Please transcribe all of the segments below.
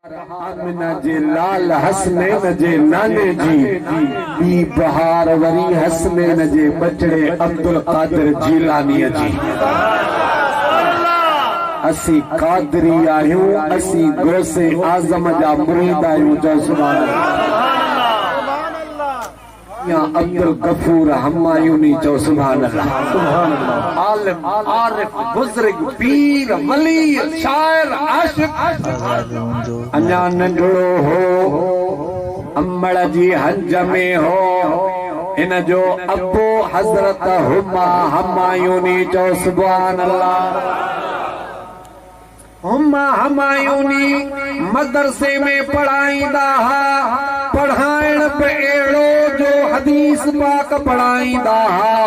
آمنه جي لال حسنين جي ناني جي ٻي بهار وري حسنين جي ٻچڙي عبدالقادر جيلانيء جي. اسين قادري آهيون، اسين غوث اعظم جا مريد آهيون چئو سبحان الله. ميان عبدالغفور همايوني چئو سبحان الله. عالم، عارف، بزرگ، پير، ولي، شاعر، عاشق. اڃا ننڍڙو هو، امڙ جي هنج ۾ هو، هن جو ابو حضرت هما همايوني چئو سبحان الله. هما همايوني مدرسي ۾ پڙهائيندا ها، پڙهائڻ به اهڙو جو حديث پاڪ پڙهائيندا ها.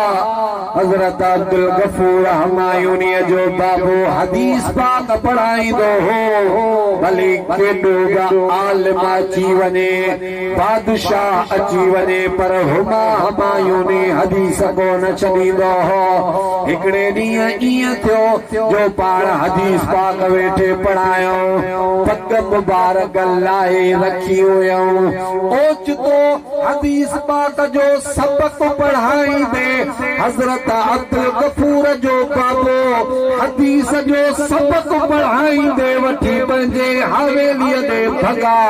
حضرت عبدالغفور همايونيء جو بابو حديث پاڪ پڙهائيندو هو، ڀلي ڪيڏو به عالم اچي وڃي، بادشاهه اچي وڃي پر هما همايوني حديث ڪو نه ڇڏيندو هو. هڪڙي ڏينهن ائين ٿيو جو پاڻ حديث پاڪ ويٺي پڙهايائون، پڳ مبارڪ لاهي رکي هيائون. اوچتو حديث پاڪ جو سبق پڙهائيندي حضرت عبدالغفور جو بابو حديث جو سبق پڙهائيندي وٺي پنهنجي حويليء ڏي ڀڳا.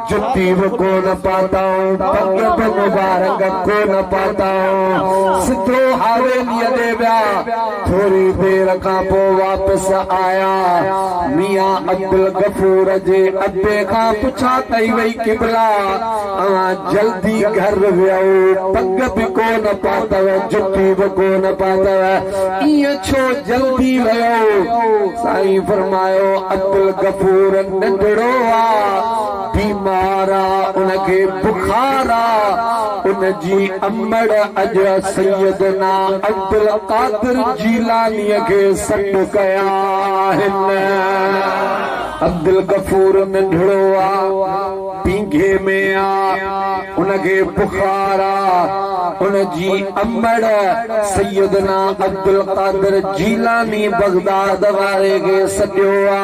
جتي به ڪونه پاتائون، پڳ به مبارڪ ڪونه پاتائون، سڌو حويليء ڏي ويا. ٿوري دير کان پوء واپس آيا. ميان عبدالغفور جي ابي کان پڇا ڪئي وئي، قبلا! اوهان جلدي گهر ويؤ، پڳ به ڪونه پاتو، جتي به ڪونه پاتو، ائين ڇو جلدي ويؤ؟ سائين فرمايو، عبدالغفور ننڍڙو آ، بيمار آ، ان کي بخار آ، ان جي امڙ اڄ سيدنا عبدالقادر جيلانيء کي سڏ ڪيا آهن. عبدالغفور ننڍڙو آ، پينگهي ۾ آ، ان کي بخار آ، ان جي امڙ سيدنا عبدالقادر جيلاني بغداد واري کي سڏيو آ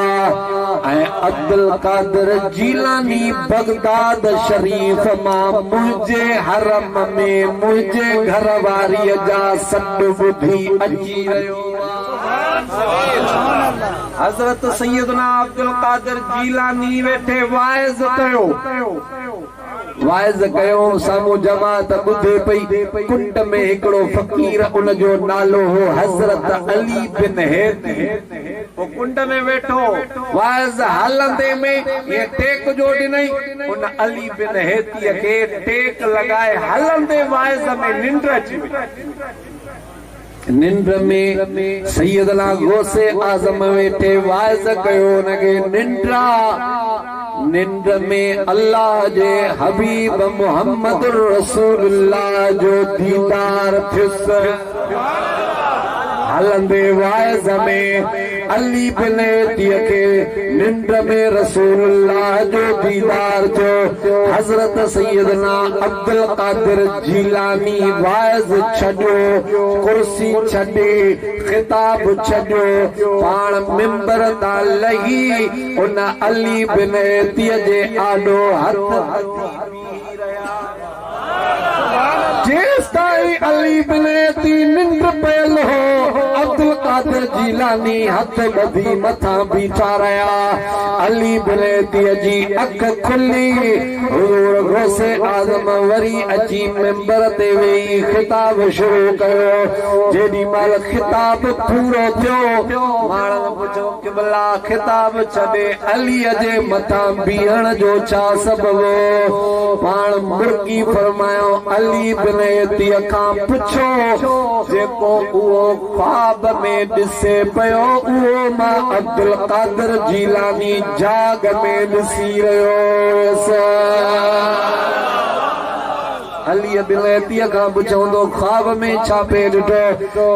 ۽ عبدالقادر جيلاني بغداد شريف مان منهنجي حرم ۾ منهنجي گهر واريء جا سڏ ٻڌي اچي رهيو آ. حضرت سيدنا عبدالقادر جيلاني ويٺي واعظ ڪيو. واعظ ڪيو، سامهون جماعت ٻڌي پئي. ڪنڊ ۾ هڪڙو فقير ان جو نالو هو حضرت علي بن هيتي. هو ڪنڊ ۾ ويٺو واعظ هلندي ۾ ائين ٽيڪ جو ڏنائين. ان علي بن هيتيء کي ٽيڪ لڳائي هلندي واعظ ۾ ننڊ اچي وئي. ننڊ ۾ سيدنا غوث اعظم ويٺي واعظ ڪيو ان کي ننڊ آ ننڊ ۾ الله جي حبيب محمد رسول الله جو ديدار ٿيس. هلندي واعظ ۾ علي بن ايتيء کي ننڊ ۾ رسول الله جو ديدار ٿيو. حضرت سيدنا عبدالقادر جيلاني واعظ ڇڏيو، ڪرسي ڇڏي، خطاب ڇڏيو، پاڻ منبر تان لهي ان علي بن ايتيء جي آڏو هٿ ٻڌي بيهي رهيا. جيستائين علي بن ايتي ننڊ پيل هو، عبدالقادر جيلاني هٿ ٻڌي مٿان بيٺا رهيا. علي بن ايتيء جي اک کلي، حضور غوث اعظم وري اچي منبر تي ويهي خطاب شروع ڪيو. جيڏي مهل خطاب پورو ٿيو، ماڻهن پڇيو، قبلا خطاب ڇڏي عليء جي مٿان بيهڻ جو ڇا سبب هو؟ پاڻ مرڪي فرمايو، علي بن ايتيء کان پڇو، جيڪو اهو خواب ۾ ڏسي پيو، اهو مان عبدالقادر جيلاني جاڳ ۾ ڏسي رهيو هيس. علي بن ايتيء کان پڇيو خواب ۾ ڇا پئي ڏٺو؟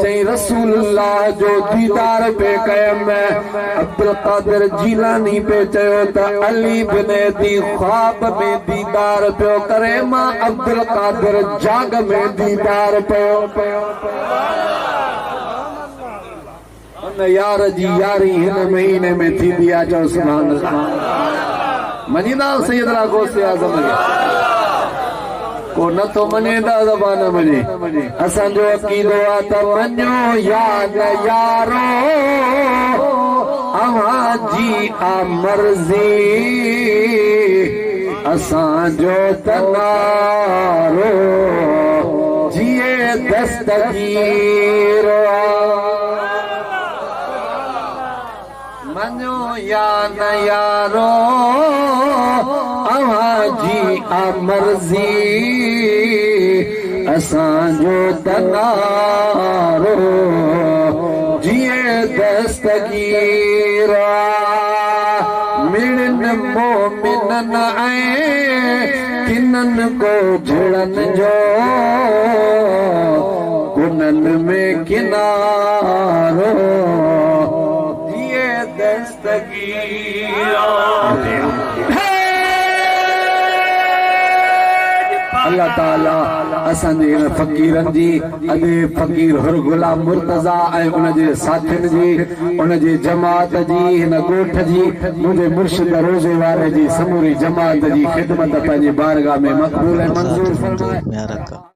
چيائين رسول الله جو ديدار پئي ڪيم. عبدالقادر جيلاني پئي چيو ته علي بن ايتي خواب ۾ ديدار پيو ڪري مان عبدالقادر جاڳ ۾ ديدار پيو ڪيان. ان يار جي ياري هن مهيني ۾ ٿيندي آ چئو سبحان الله. مڃيندا آهيو سيدنا غوث اعظم کي؟ ڪو نه ٿو مڃي ته زبان مڃي. اسان جو عقيدو آ ته مڃو يا نه يارو اوهان جي آ مرضي اسان جو ته نعرو جيئي دستگير آ. مڃو يا نه يارو اوهان جي آ مرضي اسان جو ته نعرو جيئي دستگير آ مڙن مومنن ۽ ڪنن ڪو جھڙن جو ڪنن ۾ ڪنارو جيئي دستگير. الله تعالي اسان جي هن فقيرن جي ادي فقير حر غلام مرتضيٰ ۽ ان جي ساٿين جي ان جي جماعت جي هن ڳوٺ جي منهنجي مرشد روضي واري جي سموري جماعت جي خدمت پنهنجي بارگاهه ۾ مقبول ۽ منظور فرمائي.